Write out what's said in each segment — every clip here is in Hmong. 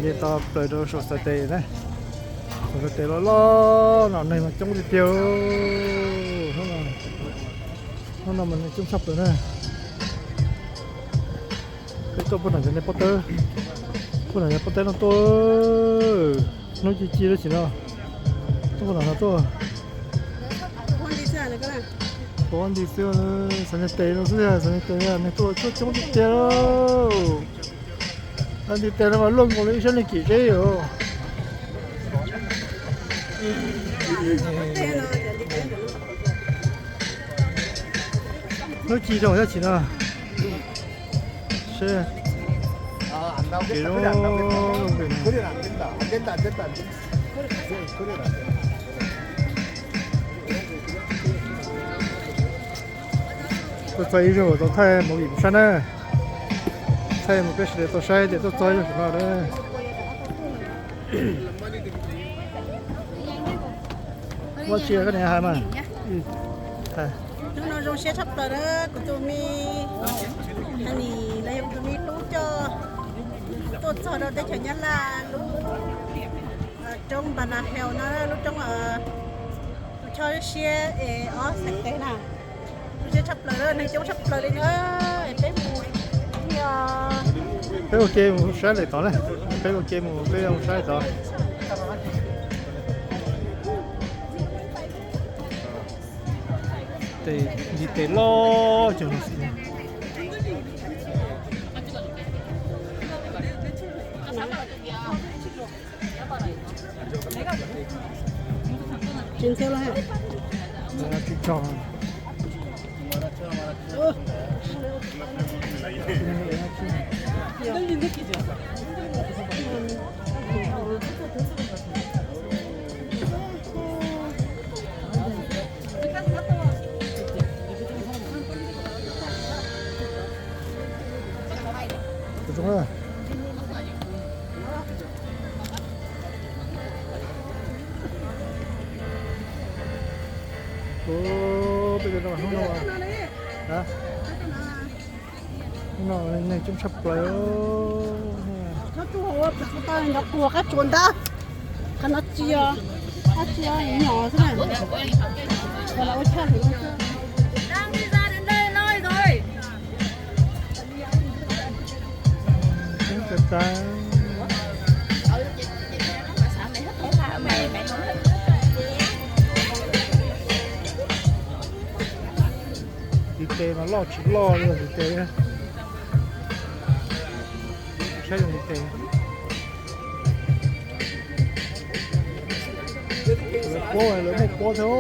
Ces tau plaws rau saum Xais Tes na. Saum Xais Tes los loj no neeg mas coob tiag tiag. Hnub no mas neeg coob tshaj plaws na. Peb tuaj puag nram cov niag pob tawb, puag nram cov pob tawb no tuaj. Hnub ci ci lawm sim no, tuaj puag nram no tuaj. Tuaj nti xwb, Xais Tes no xwb, Xais Tes neeg tuaj coob tiag tiag. Nti tes no mas luaj nkaus li ib sab niag kim zeb os. Hnub ci zoo thiab tsis no. Seb, kev zoo zoo pem no. Tuaj txog ib zaug tau thaij movie mus saib na. Thaij mus peb sawv daws tau saib tias tuaj txog ib zaug saum no na. Muaj tsi koj niam hais mas. Hnub no zoo siab tshaj plaws na, kuv tus me honey los yog kuv tus me tub coj tuaj txog rau teb chaws Nyab Laj lub roob Banana Hill no, lub roob tus choj siab es ob Xais Tes na. Zoo siab tshaj plaws, neeg coob tshaj plaws li na. Peb mus, peb ua ke mus saib lawm tod na. Peb ua ke mus, peb mus saib lawm tod. Tes, nti tes loj coob no xwb. Tsis ntxhiab los. Hnub no, hnub no neeg coob tshaj plaws. Qab tsuas ntag, qhov no tsis, qab tsuas nyom xwb na. Ntiv tes mas loj tsis loj li ntiv tes. Saib ntiv tes. Lawv puab, lawv muaj puab thiab.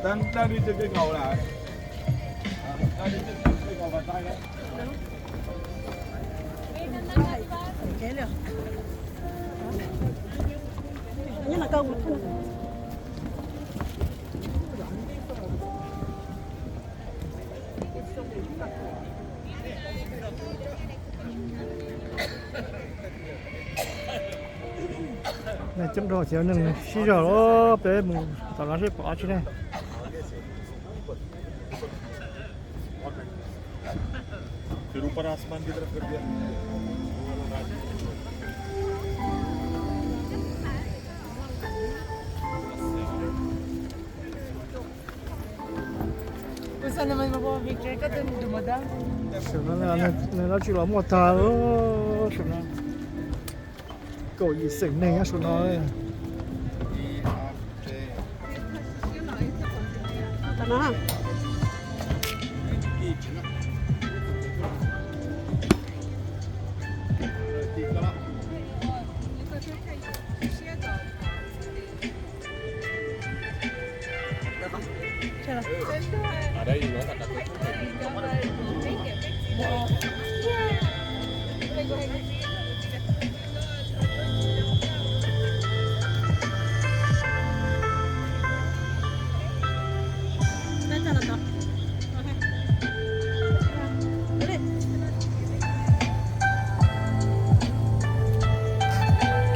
Đang đi trên cây cầu này. Đang đi trên cây cầu bàn tay đấy. Neeg coob dhau ces neeg sib zog lawm, peb mus tom no seb pom dab tsi ne. Saum no nws dab tsi los muaj tag saum no. Kaum yim xeem neeg nyob saum no.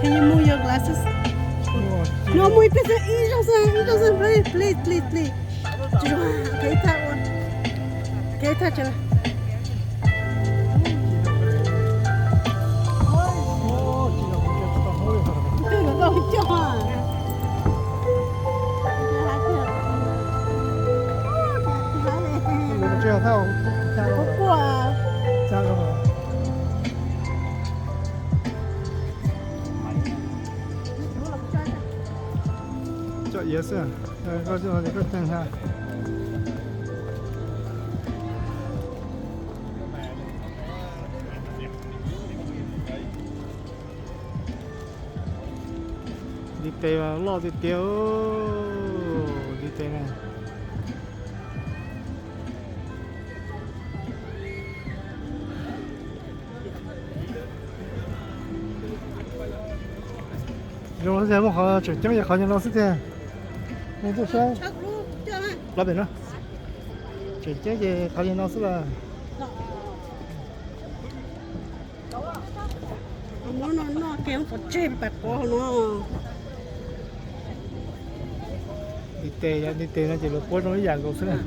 Can you move your glasses? No, muaj ib pliag xwb, ib zaug xwb, ib zaug xwb, please, please, please, please. Tsis zoo, khav ib thaj ua, khav ib thaj tso. Twg los tau coj. Quaj. Coj iav xwb, koj coj no ces koj ceev ntag. Ntiv tes loj tiag tiag, ntiv tes na. Zoo tiag, muaj qhov tseem ceeb yog qhov no xwb tiag. Nej tuaj saib. Los pem no. Tseem ceeb ces qhov li no xwb las. Muab no noj kiag pov tseg pais pov no. Ntiv tes, yog ntiv tes no ces lawv puab zoo ib yam nkaus xwb na.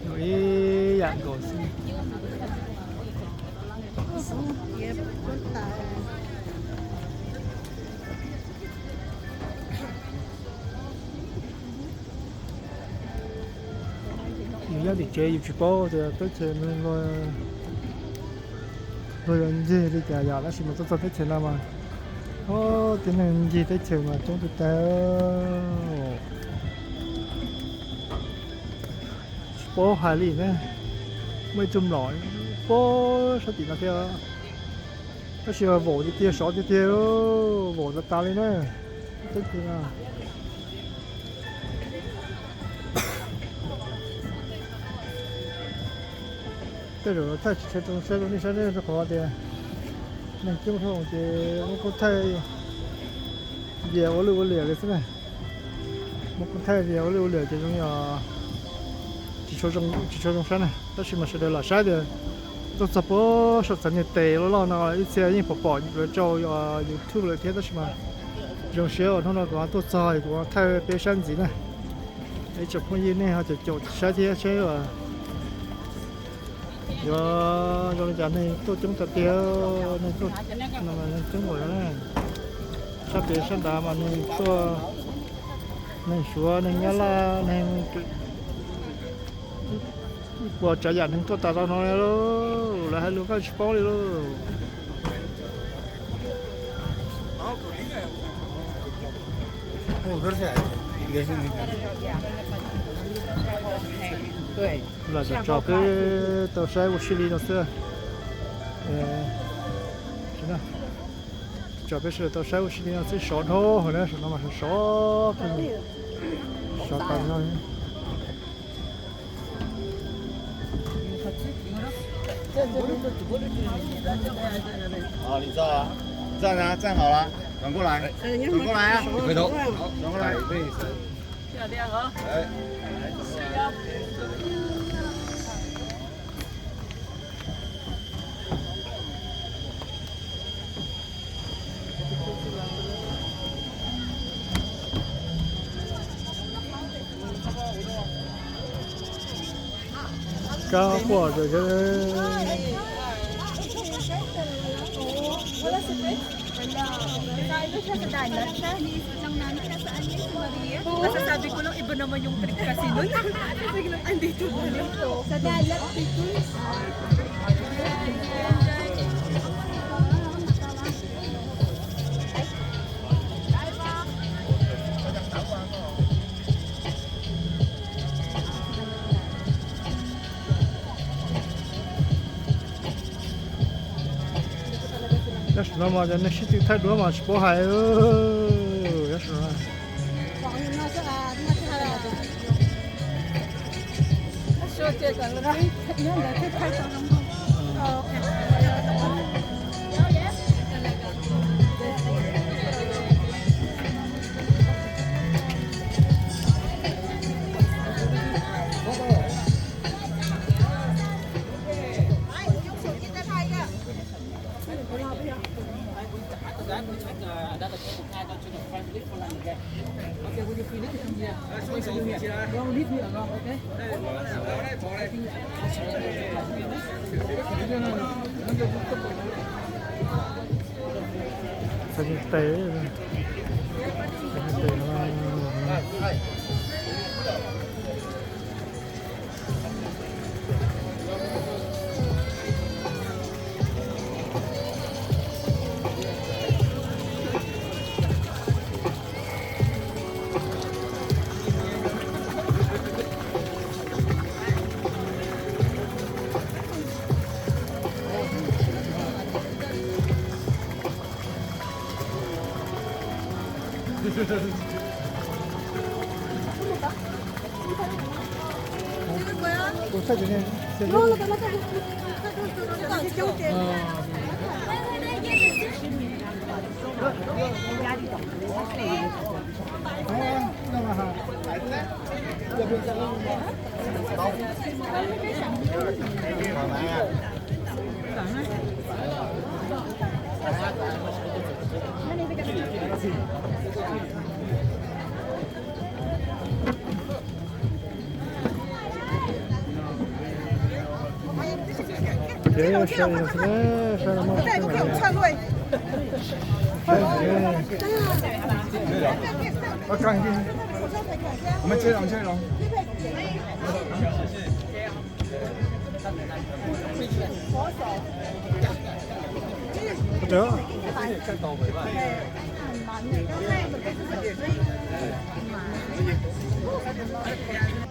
Zoo ib yam nkaus xwb. Yus nyob tim tsev yus tsis paub tias teb chaws luag yuav ncig li cas yom, tab sis mas tuaj txog teb chaws no mas, o, tib neeg ncig teb chaws mas coob tiag tiag. Tsis paub hais li ne, muaj ib tug mlom puag sab tim no thiab. Tab sis mas vaum tiag tiag, sov tiag tiag, vaum tas tas li na. Teb chaws no. Tej zaum thaij tsis tshua zoo saib rau nej saib ne, rau qhov tias neeg coob dhau ces muab kuj thaij vias ua lwj ua liam li xwb na. Muab kuj thaij vias ua lwj ua liam ces zoo li tsis tshua zoo saib na, tab sis mas sawv daws lam saib tias tuaj txog puag saum txheem niag tes loj loj no ib txhia yeej pom pom lawv rau YouTube lawm thiab, tab sis mas zoo siab uas hnub no kuv tuaj txog kuv thaij peb saib ntxiv na. Ib tsoom phooj ywg nej ho caum caum saib thiab saib yuav zoo li cas, neeg tuaj coob tas tiag, neeg tuaj no mas neeg coob npaum no na. Sab pem sab nrad mas neeg tuaj, neeg Suav, neeg Nyab Laj, neeg puas tsav yam neeg tuaj tas rau no lauj, lawv hais lus koj tsis paub li lauj. Lam tso peb tau saib ua si li no xwb. Tso peb sawv daws tau saib ua si li no xwb, sov dhau hauv na, saum no mas sov sov, sov tas no. Ồ, 你知道啊，站啊，站好了，转过来，转过来啊，回头，好，转过来，背一层。哎，来，转过来。 Kab quaj zom zaws. Tab sis no mas cov neeg sib tw thaij duab mas tsis paub hais. Tab sis no Xav ntes, xav ntes no. Ces saib, saib no muaj, saib,